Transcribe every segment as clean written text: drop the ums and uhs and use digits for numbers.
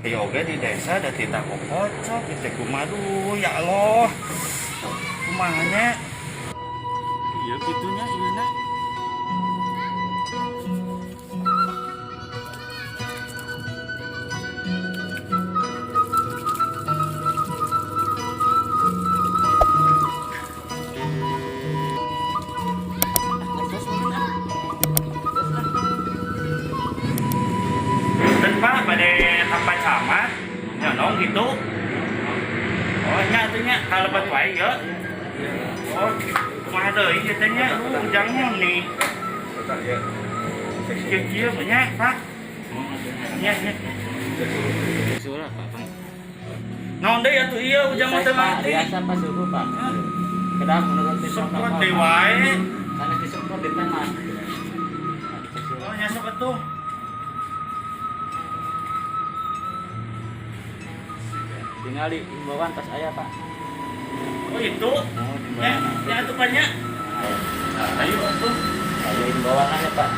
Ya oge di desa da titah kokocok teh kumaha, ya Allah. Kumaha nya? Iya kitu nya ieu na. Dan Pak, pada tempat camat, nyonong gitu. Oh, nya atuh nya kalebet wae ya. Oh, kumaha deui ieu teh nya, lu ujangnya nih. Kieu-kieu nya, Pak. Nya, nya. Suara Pak, Bang. Naon deui atuh ieu ujang mah teu mati. Biasa Pak, suhu Pak. Kedah menuruti Semprot protokol. deui wae. Sanes disemprot di tanah. Oh, nya sok atuh. Tinggal di himbauan tas aya Pak. Oh, itu. Oh, Ya, himbauan. ya atuh Pak nya. Ayo atuh. Ayo himbauan aja Pak.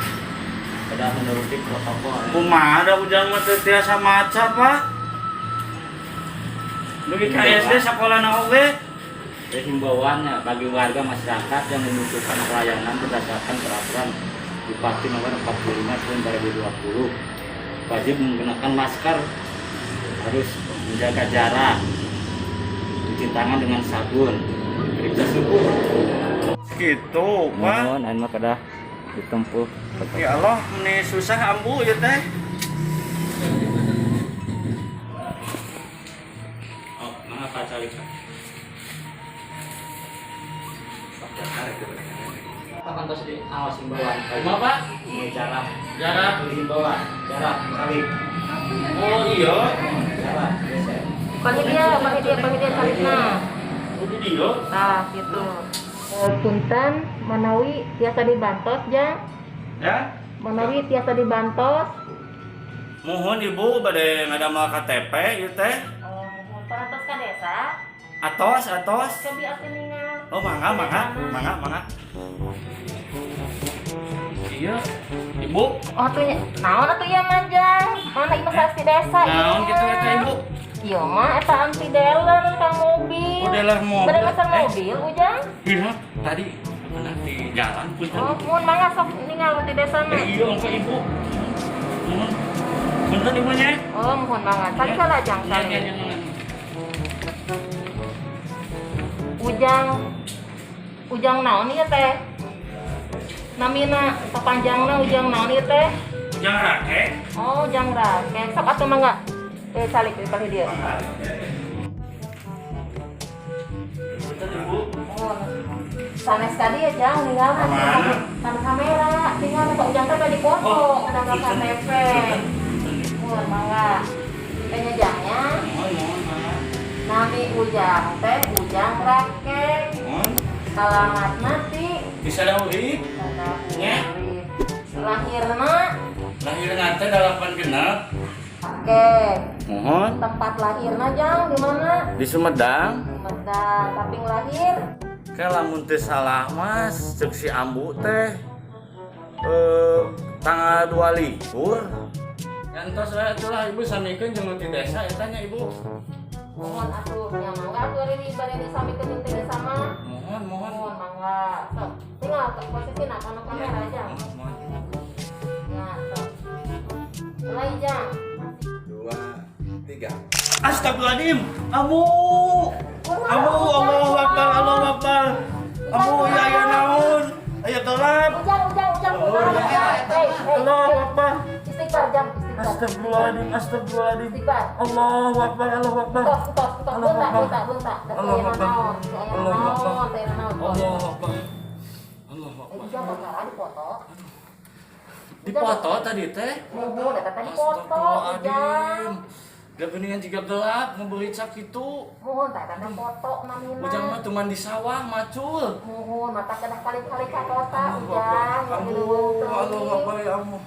Kedah menuruti protokol. Kumaha da ujang mah teu tiasa maca, Pak. Dugi ka SD sakolana oge. Ya, himbauannya bagi warga masyarakat yang membutuhkan pelayanan berdasarkan peraturan Bupati nomor 45 tahun 2020 wajib menggunakan masker, harus menjaga jarak, cuci tangan dengan sabun, periksa suhu. Gitu, Pak. Mohon anu mah kedah ditempuh. Ya Allah, ini susah ambu ya teh. Oh, mana Pak Calik? Pak kantos di awas himbauan. Kumaha, Pak? Ini jarak. Jarak. Himbauan, jarak, calik. Oh iya. Jarak, geser. Panggil dia, panggil dia, panggil dia calikna. Oh di dieu. Tah, gitu. Punten manawi tiasa dibantos jang, Ya. manawi tiasa dibantos. Mohon Ibu bade ngadamel KTP ieu teh. Oh, muhun parantos ka desa. Atos, atos. Cobi atuh ningal. Oh, mangga, mangga, mangga, mangga. Iya, Ibu. Oh tuh naon atuh ieu mah jang? Mana ieu mah di desa ieu Naon kitu mah. eta Ibu? Ieu mah eta anti dealer ka mobil. Oh, dealer mobil. Bade mesen Eh. mobil ujang. Iya, tadi pernah di jalan punten. Oh, muhun mangga sok ningal di desa mah. Eh, iya, engke Ibu. Mohon. Punten ibunya. Oh, muhun mangga. Calik salah jang, Iya, calik. iya, iya. Ujang Ujang naon ieu teh? Namina sapanjangna Ujang naon ieu teh? Ujang rake. Oh, Ujang rake. Sok atuh mangga. Calik di palih dieu. Punten Ibu. Oh, sanes ka dieu jang ninggal Mana? kana kamera, tinggal Pak Ujang teh bade dipoto, Oh, kada punten. KTP. Punten. Muhun mangga. Teh nya jangnya Mohon, mohon, mangga. nami Ujang teh Ujang Rake. Mohon. Alamatna ti Bisa urip. Nya. Lahirna Lahirna teh 86. Oke, Mohon. tempat lahirna jang di mana? Di Sumedang. Sumedang. Kaping lahir? Kayak lamun teu salah mas, cek si ambu teh tanggal 22. Ya entos we atuh lah ibu samikeun jeung nu ti desa eta nya ibu. Mohon atuh nya mangga atuh ari bade disamikeun jeung ti desa mah. Mohon, mohon. Mohon mangga. Sok, tinggal posisina kana kamera jang. Mohon, mohon. Ya, sok. Mulai jang. 2, 3. Astagfirullahaladzim. Amu. Amu, Allahu Akbar, Allahu Akbar. Amu ya ya naon? Aya gelap. Ujang, ujang, ujang, ujang, ujang. Hey, hey. Allahu Akbar. Istighfar jang, istighfar. Astagfirullahaladzim, astagfirullahaladzim. Istighfar. Allahu Akbar, Allahu Akbar. Tos, tos, tos. Allahu Bentak, Akbar. bentak, bentak. Da Allahu teu aya Akbar. naon, teu aya Allahu Akbar. naon, teu aya naon. Allahu Akbar. Allahu Eh, Akbar. ujang bakal dipoto. Dipoto tadi teh. Muhun eta teh dipoto, ujang. Astagfirullahaladzim. Da geuningan jiga gelap ngebelicak kitu. Muhun teh eta teh foto namina. Ujang mah tuman di sawah macul. Muhun mata kedah kali-kali ka kota Allahu ujang. Akbar. Allahu Akbar ya Allah.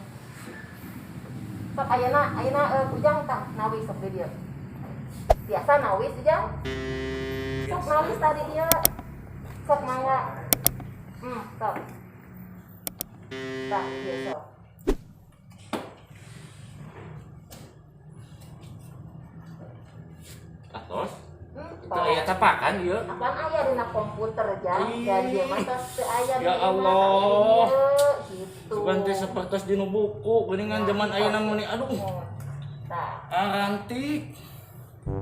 Sok ayeuna ayeuna ujang tah nawis sok di dieu. Biasa nawis ujang? Sok nawis tadi dieu. Sok mangga. Sok. Tah dieu sok. Atos. Itu Entos. aya tapakan ieu. Apaan aya dina komputer jang? Ih. Dan dia mah tos teu aya Ya di imah, Allah. aya di dieu, gitu. Bukan teh sapertos dinu buku geuningan zaman ayeuna mun aduh. Tah, Arantik.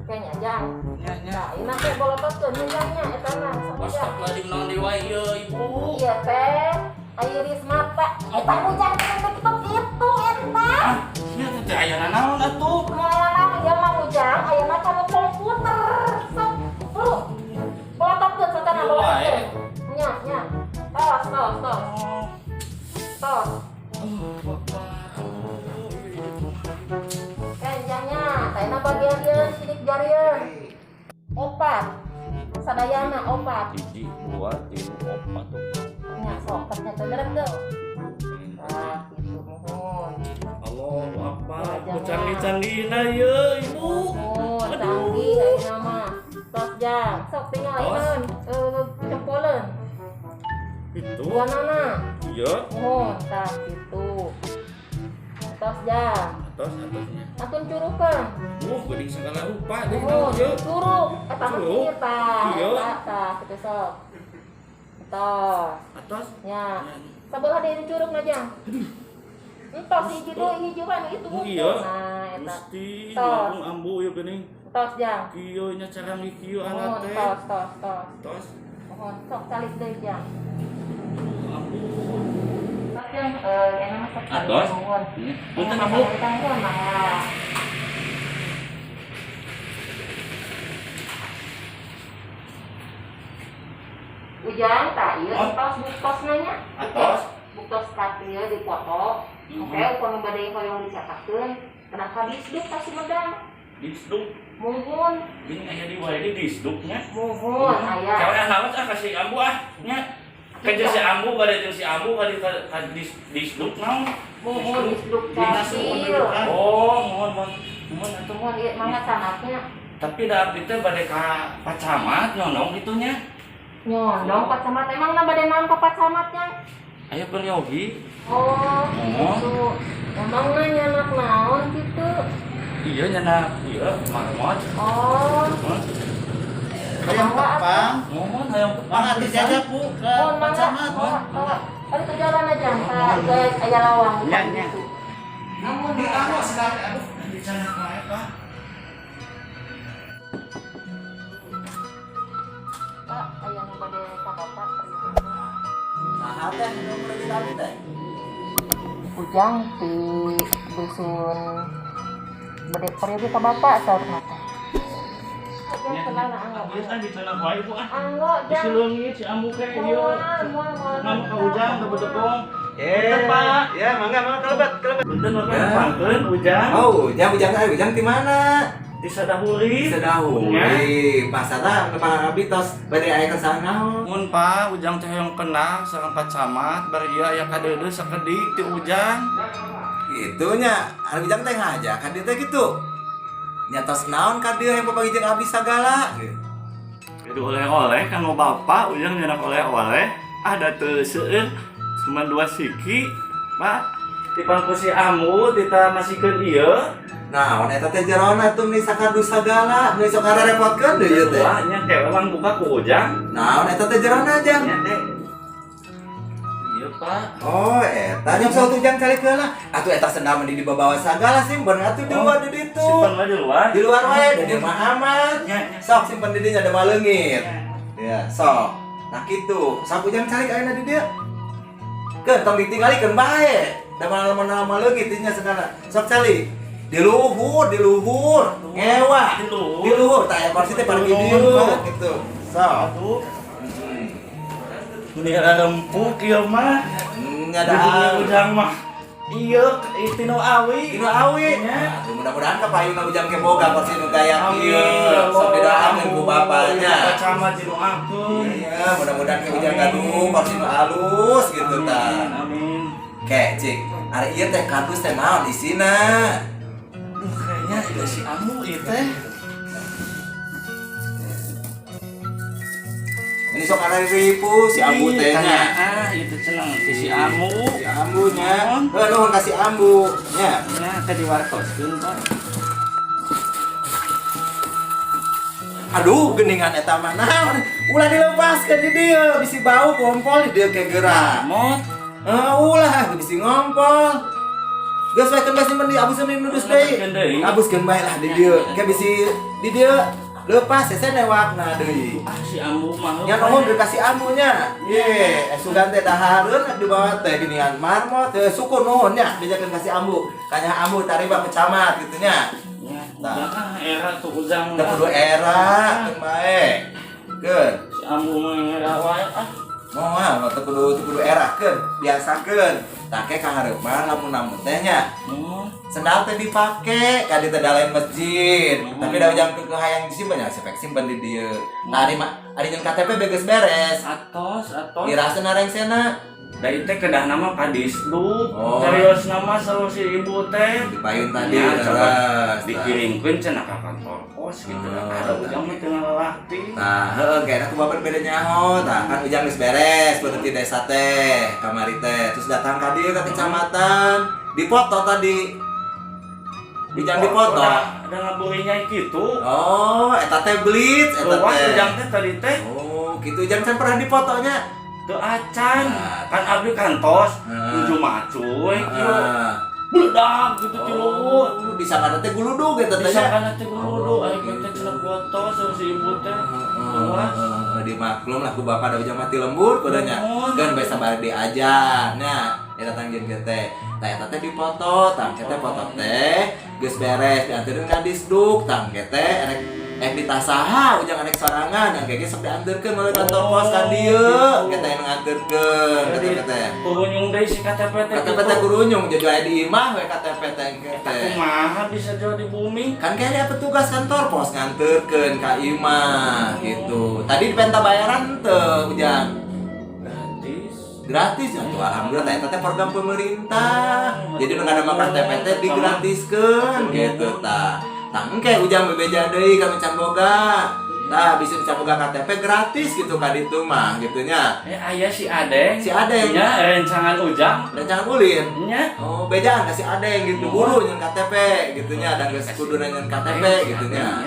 kayaknya jang. Nya nya. Tah, ieu teh bolototkeun nya jang nya eta mah sok jang. Astagfirullahaladzim naon deui wae ieu ibu. Iya teh, iris mata. Eta ujang teh kitu kitu eta. Ah, nya teh aya naon atuh? Moal naon dia mah ujang, aya mah kana komputer. Sok, buru. Bolototkeun satana Ieu wae. bolototkeun. Nya, nya. Tos, tos, tos. Oh. Tos. Oh, Bapak. Kenjangnya, tayana bagian ieu sidik jarieun. Opat. Sadayana opat. 1, 2, 3, 4. Nya sok teh bener teu. Nah, gitu muhun. Allahu Akbar. Wajahnya. Canggih-canggihna ieu ibu. Muhun, Aduh. canggih ayeuna mah. Tos jang, sok tinggal Tos. ayeuna cempoleun. Itu. Duanana. Iya. Muhun, tah kitu. Tos jang. Atos atosnya. Atun curukeun. Geuning segala rupa deui Muhun, naon ieu. curug. Eta mah Curug. kieu tah. Iya. Eta tah kitu sok. Tos. Atos. Nya. Sabelah deui curugna jang. Entos hiji deui hiji kan itu. Oh, iya. Nah, eta. Gusti, Tos. ampun ambu ieu geuning. Tos jang. Kieu nya carang kieu Muhun, alat teh. tos, tos, tos. Tos. Muhun, sok calik deui jang. Ampun. Tos jang, enak mah sok calik. Atos. Muhun. Nya. Punten ambu. Muhun, mangga. Ujang, tah ieu Oh. tos buktosna nya. Atos. Buktos kat ieu dipoto. Mhm. Oke, upami bade hoyong dicatakeun, kenapa disduk ka Sumedang? Disduk. Muhun, Geuning aya di wae di disduknya. muhun aya. Cewek naon ah kasih ambu ah nya. Kaja si ambu bade jeung si ambu kali ka disduk naon? Muhun disduk Dinas capil. Oh, mohon mohon. Mohon atuh. Muhun ieu mangga sanatnya. Tapi da abdi teh bade ka Pak Camat nyondong kitu nya. Nyondong Pak Camat emang na bade naon ka Pak Camatnya? Aya peryogi. Oh, Oh. gitu. Emang na nyanak naon gitu. Iya nyanak ieu marmot. Oh, Mohon. Hayang tepang. Mohon hayang tepang. Mang atuh jajak Bu ke oh Pak mangga. Camat. Mangga, mangga. Aduh ke jalan aja, Pak. Guys, aya lawang. Nya, nya. Namun di anu sedang aduh Di sana wae, Pak. Pak, aya nu bade ka Bapak peryogi. Nah, teh nu pergi tadi teh. Ujang di dusun bade peryogi ka Bapak saurna teh. Ujang kenal na anggo. Geus ah di sana wae Bu ah. Anggo jang. Diseuleuh si ambu teh ieu. Moal, moal, moal. Nama ka Ujang teu bedegong. Eh, Pak. Ya, mangga mangga kelebat, kelebat. Punten Bapak Ya. tepangkeun Ujang. Oh, ujang ujang ujang ujang di mana? Di Sadahuri. Sedahuri. Pasarna tempat abdi tos bade aya kersana naon? Mun Pak, Ujang teh hoyong kenal sareng Pak Camat, bari ieu aya kadeudeuh sakedik ti Ujang. Gitu nya, ari ujang teh ngajak ka dieu teh gitu. Nya tos naon ka dieu yang papanggih jeung abdi sagala. Jadi oleh-oleh kanggo Bapak, Ujang nyenak oleh-oleh. Ada teu seueur, cuma 2 siki, Pak. Dipangku si Ambu, tita masihkeun ieu. Nah, eta teh jerona tuh meni sakardus sagala, meni sok ngarepotkeun deui ieu teh. Wah, nya teh orang buka ku Ujang. Naon eta teh jerona jang? Nya teh. Iya, Pak. Oh, eta nya sok ujang calik heula. Atuh eta sendal meni dibawa sagala simpen atuh di luar di ditu. Simpen wae di luar. Di luar wae, di dieu mah aman. Nya, nya. Sok simpen di dinya ada maleungit. Ya, sok. Nah kitu, sok ujang calik ayeuna di dieu. Keun tong ditinggalikeun bae. Da mana-mana maleungit dinya segala. Sok calik. Di luhur, di luhur. Ngewa. Di luhur. Di luhur tah aya kursi teh pargi Di dieu luhur, Pak. gitu. Sok. Aduh. Meni rempuk ieu mah. Nya Di dunia da. Ujang mah. Iya, tinu awi. Tinu awi. Nya. Atuh mudah-mudahan kapayuna ujang ke boga kursi nu gaya Amin. kieu. Sok didoakeun ku bapaknya. Pak Camat didoakeun. Iya, mudah-mudahan ke ujang gaduh kursi nu alus gitu tah. Amin. Kek, cik. Ari ieu teh kardus teh naon isina? Duh, kayaknya itu si Amu ieu teh. Ini sok ribu si Ambu teh nya. Ah, itu cenah si Amu. Si Ambu nya. Heuh, nuhun ka si Ambu nya. Nya teh diwartoskeun, Pak. Aduh, geningan eta mah naon? Ulah dilepaskeun di dieu, bisi bau ngompol di dieu ke geura. Mot. Ah, ulah bisi ngompol. Geus we keun bae simpen di abuskeun di nudus deui. Abuskeun deui. Abuskeun bae lah di dieu. Ke bisi di dieu leupas hese newakna deui. Ah, si ambu mah. Nya nuhun dikasih ambunya. Ye, sugan teh dahareun rek dibawa teh geuningan marmot teh syukur nuhun nya dijakeun kasih ambu. Kanya ambu tarima ke camat gitu nya. Ya, Nah. ah, era tuh ujang. Teu kudu era keun bae. Keun. Si ambu mah era wae ah. Moal mah teu kudu erakeun, biasakeun. Tah ke kahareup mah lamun namun teh nya. Sendal teh dipake ka di teh da lain masjid. Tapi da ujang ke hayang disimpen ya sepek simpen di dieu. Nah, ari mah ari nyeun KTP beges beres. Atos, atos. Dirasa rengsena. Da ieu teh kedah nama Kadisduk. Oh. Serius nama selalu si ibu teh. Di payun tadi Ya, coba leres. dikirimkeun cenah ka kantor pos gitu. Oh, Ada ujang mah teu ngalalakti. Nah, heeh kayaknya aku baper beda nyaho. Tah kan ujang geus beres berhenti desa teh, kamari teh. Terus datang ka dieu ka kecamatan, dipoto tadi. Ujang dipoto. Ada ngaburinya gitu. Oh, eta teh blitz eta Luas teh. ujang teh tadi teh. Oh, gitu ujang can pernah dipotonya. Teu acan. Nah. Kan abdi kantos Heeh. nuju macu we kieu. Heeh. Beledak gitu ti luhur. Oh, disangka teh guludug eta teh nya. Disangkana teh guludug, Oh, ari gitu. teh cenah foto sama si ibu teh. Luas. Heeh, dimaklum lah ku bapak da ujang mati lembur kudanya. Nuhun. Kan biasa balik diajar. Nah, ya datang jeung kieu teh. Tah eta teh dipoto, tah teh foto teh geus beres dianteurkeun ka Disduk, tah teh erek eh ditasaha ujang arek sorangan yang kayak sok dianterkeun melalui kantor pos ka dieu gitu. kita yang nganterkeun Jadi KTP teh. kurunyung deui si KTP teh. KTP teh kurunyung jadi aya di imah we KTP teh engke Eta teh. kumaha bisa jual di bumi? Kan kayaknya petugas kantor pos nganterkeun ka imah gitu. Tadi dipenta bayaran teu ujang? Gratis. Gratis ya tuh, alhamdulillah teh eta teh program pemerintah. Jadi nu ngada KTP teh digratiskeun gitu tah. Tah engke ujang bebeja deui ka nu can boga. Nah, bisa can boga KTP gratis gitu ka ditu mah gitu nya. Eh aya si Adeng. Si Adeng. Nya rencangan ujang. Rencangan ulin. Nya. Oh, bejaan kasih Adeng gitu, buru nyeun KTP gitu nya, dan geus kudu nyeun KTP gitu nya.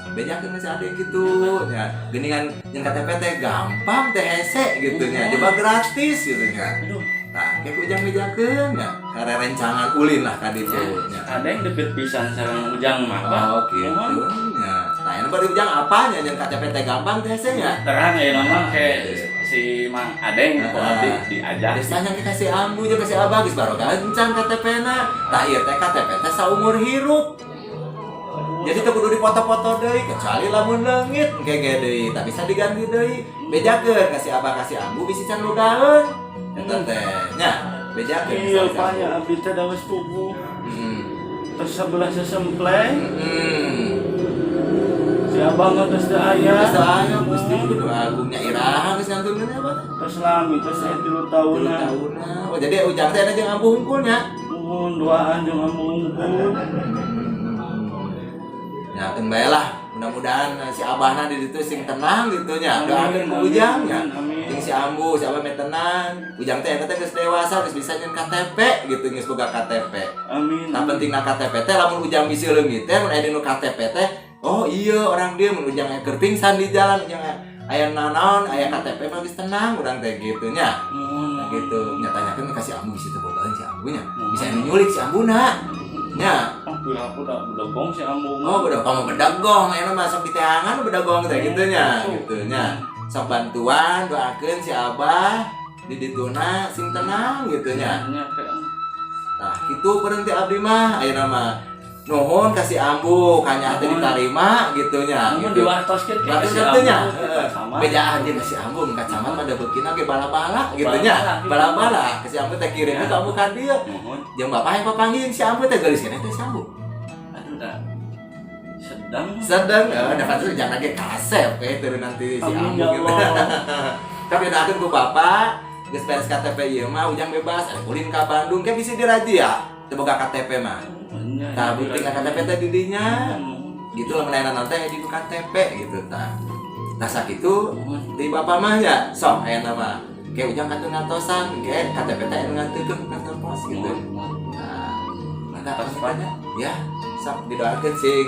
Bejakeun si Adeng gitu nya. Geuningan nyeun KTP teh gampang teh hese gitu nya. Coba gratis gitu nya. Aduh, Nah, kayak ujang bejakeun nya. Karena rencangan ulin lah ka ditu nya. Adeng deket pisan sareng ujang mah, Pak. Oh, gitu nya. Nah, ini baru ujang apanya nyeun KTP teh gampang teh hese nya. Terang ya nama kayak si Mang Adeng kok abdi diajak. Geus tanya ke kasih ambu jeung kasih abah geus baroga encan KTP na. Tah ieu teh KTP teh saumur hirup. Jadi teu kudu dipoto-foto deui kecuali lamun leungit engke ge deui, tak bisa diganti deui. Bejakeun kasih abah kasih ambu bisi can bogaeun. Eta teh nya, bejakeun. Iya, Pak, ya abdi teh da geus puguh. Terus sebelah sesempleng, si abah mah terus teu aya. Geus teu aya Gusti kudu agungnya iraha geus ngantunkeun apa teh? Terus lami terus saya 3 Tilu tahunan. tahunan. Oh, jadi ujang teh jeung ambu hungkul nya. Nuhun duaan jeung ambu hungkul. Ya, keun bae lah. Mudah-mudahan si abahna di ditu sing tenang gitu nya. Doakeun ku Amin, ujang nya. amin. Jeung si ambu, si abah meh tenang. Ujang teh eta teh geus dewasa, geus bisa nyeun KTP gitu, geus boga KTP. Amin. Nah, pentingna KTP teh lamun ujang bisi leungit teh mun aya dinu KTP teh, oh iya orang dia mun ujang aya keur pingsan di jalan, ujang aya nanaon, aya KTP mah geus tenang urang teh gitu nya. Nuhun. Nah gitu, nyatanyakeun ka si ambu bisi teu bogaeun si ambunya. Bisa anu nyulik si ambuna. Nya. Oh, pira aku dah bedegong si ambu mah. Oh, udah kamu bedagong, enak masuk di teangan bedagong teh gitu nya, gitu nya. Sok bantuan, doakeun si Abah di dituna sing tenang gitu nya. Nya kayak Nah, kitu berhenti abdi mah ayeuna mah. Nuhun kasih ambu, kanya teh ditarima gitu nya. Namun Gitu. diwartoskeun ke Berarti si gitu nya. ambu, kita sama. Bejaan jeung kasih ambu ka camat mah da beukina ge bala-bala gitu nya. Bala-bala, gitu. Bala-bala kasih ambu teh kirim Ya. ka ambu ka dieu. Nuhun. Jeung bapak yang papanggih si ambu teh geulis keneh teh si ambu. Aduh dah. Sedang. Sedang, dapat tuh jangan lagi kasep kayak turun nanti si Amin ambu ya gitu. Allah. Tapi doakeun ku bapak, geus beres KTP ieu mah ujang bebas, ada ulin ka Bandung kayak bisa dirazia. Teu boga KTP mah. Nya, Tah bukti KTP teh di dinya. Nuhun. Gitu lah menahan nanti di KTP gitu tah. Nah sakitu Nuhun. di bapak mah ya sok aya nama. Kayak ujang kantun ngantosan, kayak KTP teh anu nganteurkeun ke kantor pos gitu. Nuhun. Nah, nah Mangga. Tos, Pak. Ya, sok didoakeun sing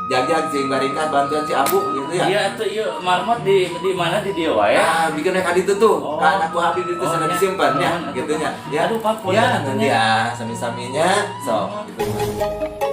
jagjag, sing baringkat bantuan si Abu gitu ya. Iya atuh, ieu marmot di mana, di dieu wae? Ah, bikin ka ditu tuh. Oh. Ka anak buah abdi ditu Oh, sana nya. disimpan ya, Nuhun, atuh, gitu nya. Pak. Ya. Aduh, Pak, punten Ya, atuh nanti nya. ya, sami-saminya. Sok gitu.